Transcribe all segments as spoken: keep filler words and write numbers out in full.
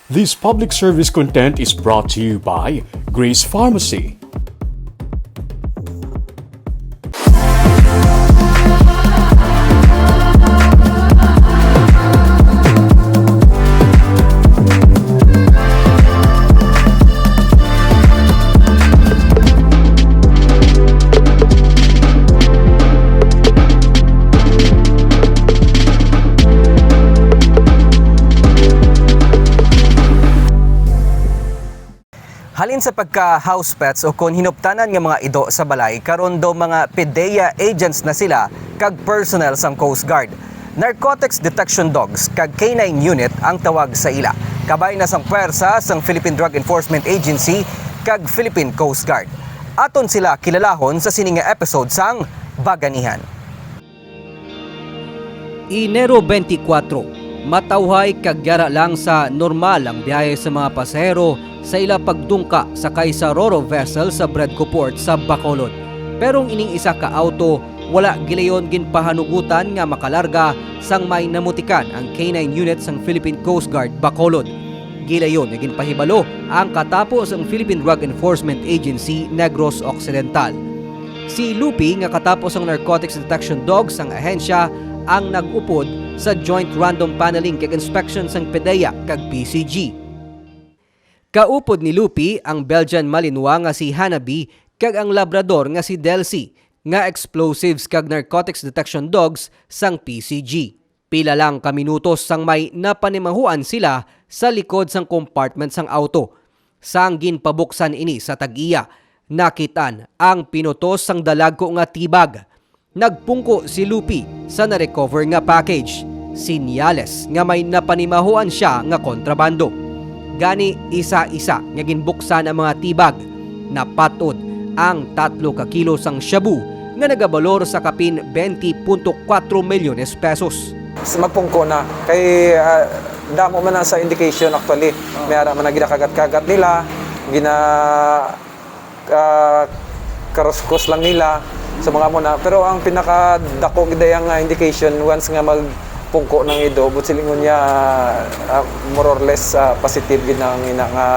This public service content is brought to you by Grace Pharmacy. Halin sa pagka house pets o kon hinuptanan nga mga ido sa balay, karon daw mga PDEA agents na sila kag personnel sang Coast Guard. Narcotics Detection Dogs kag K nine Unit ang tawag sa ila. Kabay na sang pwersa sang Philippine Drug Enforcement Agency kag Philippine Coast Guard. Aton sila kilalahon sa sini nga episode sang Baganihan. Enero twenty-four, matawhay kag yara lang sa normal ang biyahe sa mga pasahero sa ila pagdungka sakay sa Roro vessel sa Bredco Port sa Bacolod. Pero ang ining isa ka auto wala gilayon ginpahanugutan nga makalarga sang may namutikan ang K nine unit sang Philippine Coast Guard Bacolod. Gilayon nga ginpahibalo ang katapo sang Philippine Drug Enforcement Agency Negros Occidental. Si Lupi nga katapo sang Narcotics Detection Dog sang ahensya ang nag-upod sa Joint Random Paneling kag Inspection sang PDEA kag PCG. Kaupod ni Lupi ang Belgian Malinois nga si Hanabi kag ang Labrador nga si Delcy, nga explosives kag narcotics detection dogs sang PCG. Pila lang ka minutos sang may napanimahuan sila sa likod sang compartment sang auto. Sang ginpabuksan ini sa tag-iya, nakit-an ang pinutos sang dalagko nga tibag. Nagpungko si Lupi sa na-recover nga package, sinyales nga may napanimahuan sia nga kontrabando. Gani, isa-isa nga ginbuksan ang mga tibag. Napat-od ang tatlo ka kilo sang shabu nga nagabalor sa kapin twenty punto kwatro milyones pesos. Magpungko na kay, ah, damo man na sa indication actually. May ara man na ginakagat-kagat nila, gina, ah, karuskos lang nila sa mga amo na. Pero ang pinakadako gid ang, ah, indication once nga magpungko ng ido, but silingon niya, ah, ah, more or less, ah, positive gid na ang ina nga,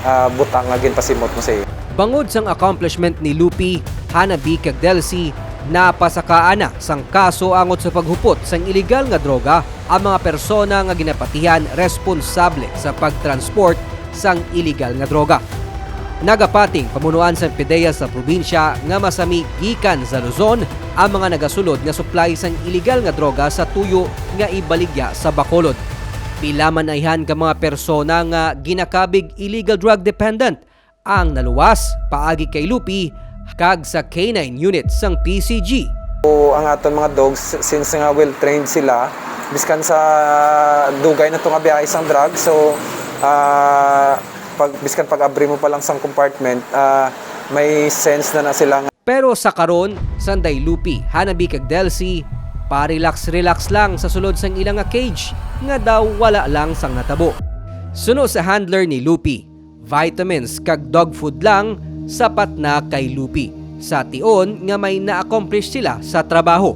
ah, butang nga ginpasimot mo sa iya. Bangod sang accomplishment ni Lupi, Hanabi kag Delcy, napasakaan na sang kaso angot sa paghupot sang iligal nga droga ang mga persona nga ginapatihan responsable sa pagtransport sang iligal nga droga. Nagapating pamunuan sang PDEA sa probinsya nga masami gikan sa Luzon ang mga nagasulod nga supply sang iligal nga droga sa tuyo nga ibaligya sa Bacolod. Pila man ayhan ka mga persona nga ginakabig illegal drug dependent ang naluwas paagi kay Lupi kag sa K nine unit sang PCG. O, ang aton mga dogs, since nga well-trained sila, biskan sa dugay na to nga biyahe sang drug, so, ah, pag, biskan pag-abri mo pa lang sang compartment, ah, may sense na na sila nga. Pero sa karon, sanday Lupi, Hanabi kag Delcy, pa-relax-relax lang sa sulod sang ila nga cage, nga daw wala lang sang natabo. Suno sa handler ni Lupi, vitamins kag dog food lang sapat na kay Lupi sa tion nga may na-accomplish sila sa trabaho.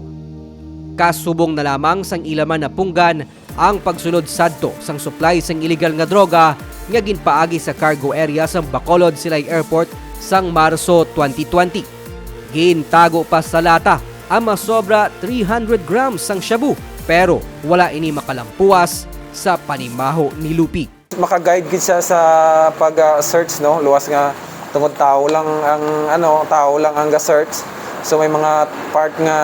Kasubong na lamang sang ila man napunggan ang pagsulod sadto sang supply sang iligal nga droga nga ginpaagi sa cargo area sang Bacolod Silay Airport sang Marso twenty twenty. Gintago pa sa lata ang masobra three hundred grams sang shabu, pero wala ini makalampuas sa panimaho ni Lupi. Maka-guide gid siya sa pag, ah, search, no? Luwas nga tungod tawo lang ang, ano, tawo lang ang ga-search. So, may mga part nga,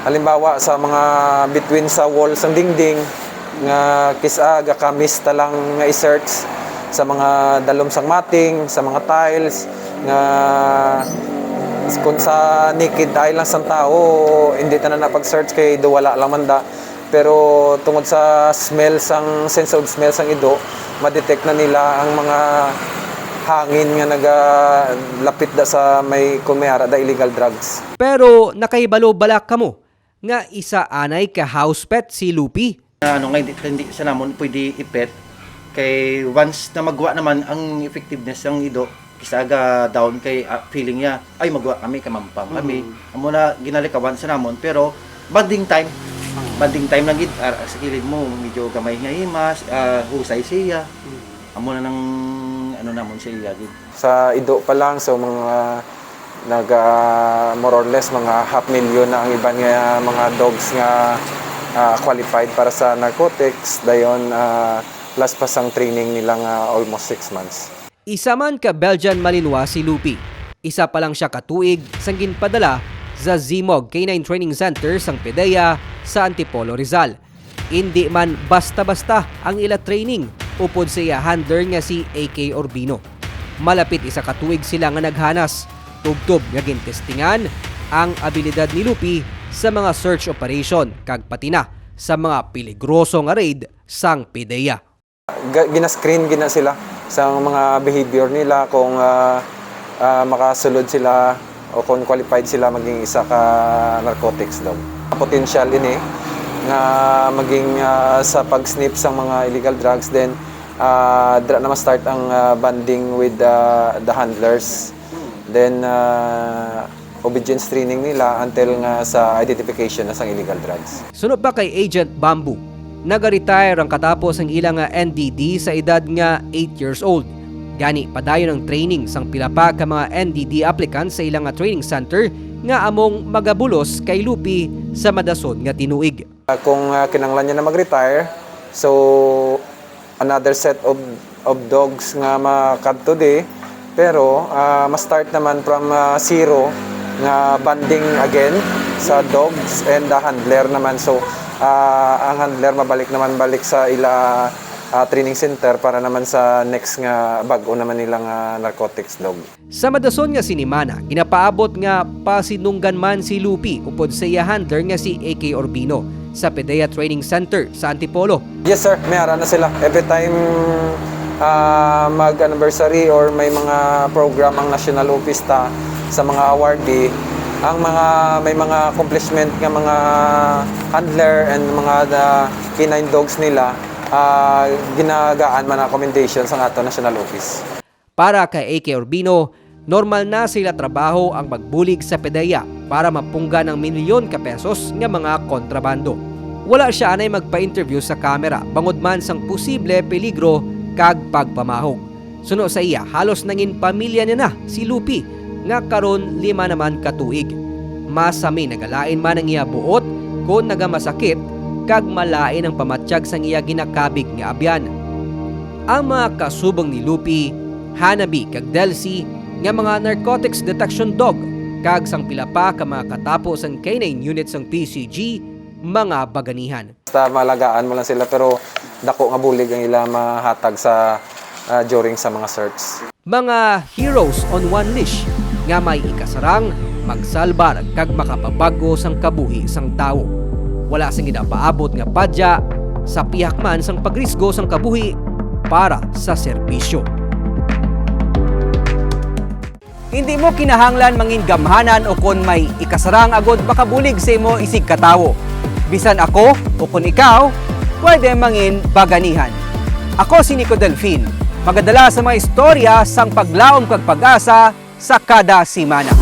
halimbawa, sa mga between sa wall sang dingding, nga kis-a gakamis ta lang nga i-search sa mga dalom sang matting, sa mga tiles, nga kung sa naked eye lang sang tawo, hindi ta na napag-search kay do wala lang man da. Pero tungod sa smell sang, sense of smell sang ido, ma-detect na nila ang mga hangin nga nagalapit da sa may, kung may ara da illegal drugs. Pero nakahibalo bala kamo nga isa anay ka house pet si Lupi? Ano nga, hindi, hindi sa namon pwede i-pet. Kay once na magwa naman ang effectiveness ng ido, kis-a ga down kay, ah, feeling niya, "Ay, magwa kami, kamampang kami." Mm. Amo na ginalikawan sa namon, pero bonding time, Banding time lang gid, ah, sa kilid mo, medyo gamay nga himas, ah, husay siya. Amo na nang ano namon sa iya gid. Sa ido pa lang, so mga naga, more or less, mga half million na ang iban nga mga dogs nga, ah, qualified para sa narcotics. Dayon, ah, plus pa sang training nila nga almost six months. Isa man ka Belgian Malinois si Lupi. Isa pa lang siya ka tuig sang ginpadala sa Zimog Canine Training Center sang PDEA sa Antipolo, Rizal. Indi man basta-basta ang ila training upod sa iya handler nga si A K Urbino. Malapit isa ka tuig sila nga naghanas, tubtob nga gintestingan ang abilidad ni Lupi sa mga search operation kag pati na sa mga peligroso nga raid sang PDEA. Ga-, gina-screen gid na sila sa mga behavior nila kung, ah, ah, makasulod sila o kung qualified sila maging isa ka narcotics dog. Potential ini nga maging, ah, sa pag-sniff sa mga illegal drugs, then, ah, dira na ma-start ang, ah, bonding with, ah, the handlers. Then, ah, obedience training nila until nga sa identification na sang illegal drugs. Suno pa kay Agent Bamboo, nag-retire ang katapo sang ila nga N D D sa edad nga eight years old. Gani, padayon ang training sang pila pa ka mga N D D applicants sa ila nga training center nga among magabulos kay Lupi sa madason nga tinuig. Ah, kung, ah, kinahanglan niya na mag-retire, so another set of, of dogs nga makadto di, pero, ah, ma-start naman from, ah, zero nga bonding again sa dogs and the handler naman. So, ah, ang handler mabalik naman balik sa ila, ah, training center para naman sa next nga bag-o naman nila nga narcotics dog. Sa madason nga sinimana, ginapaabot nga pasidunggan man si Lupi upod sa iya handler nga si A K Urbino sa PDEA Training Center sa Antipolo. Yes, sir. May ara na sila. Every time, ah, mag-anniversary or may mga program ang National Office ta sa mga awardee, ang mga, may mga accomplishment nga mga handler and mga, ah, canine dogs nila, ah, ginagaan man ang commendation sa ato National Office. Para kay A K Urbino, normal na sa ila trabaho ang magbulig sa PDEA para mapunggan ang milyon ka pesos nga mga kontrabando. Wala sia anay magpa-interview sa kamera bangod man sang posible peligro kag pagpamahog. Suno sa iya, halos nangin pamilya niya na si Lupi, nga karon lima naman ka tuig. Masami nagalain man ang iya buot kon nagamasakit, kag malain ang pamatyag sang iya ginakabig nga abyan. Ang mga kasubong ni Lupi, Hanabi kag Delcy, nga mga narcotics detection dog, kag sang pila pa ka mga katapo sang canine unit sang P C G, mga baganihan. Basta maalagaan mo lang sila, pero dako nga bulig ang ila mahatag sa, ah, during sa mga search. Mga heroes on one leash nga may ikasarang, magsalbar, kag makapabag-o sang kabuhi sang tawo. Wala sing ginapaabot nga padya sa pihak man sang pagrisgo sang kabuhi para sa serbisyo. Hindi mo kinahanglan mangin gamhanan o kon may ikasarang agod makabulig sa imo isig ka tawo. Bisan ako o kon ikaw, pwede mangin baganihan. Ako si Nico Delfin, magadala sa mga istorya sang paglaom kag pag-asa sa kada simana.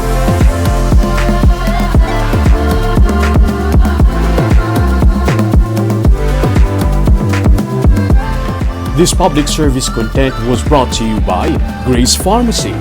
This public service content was brought to you by Grace Pharmacy.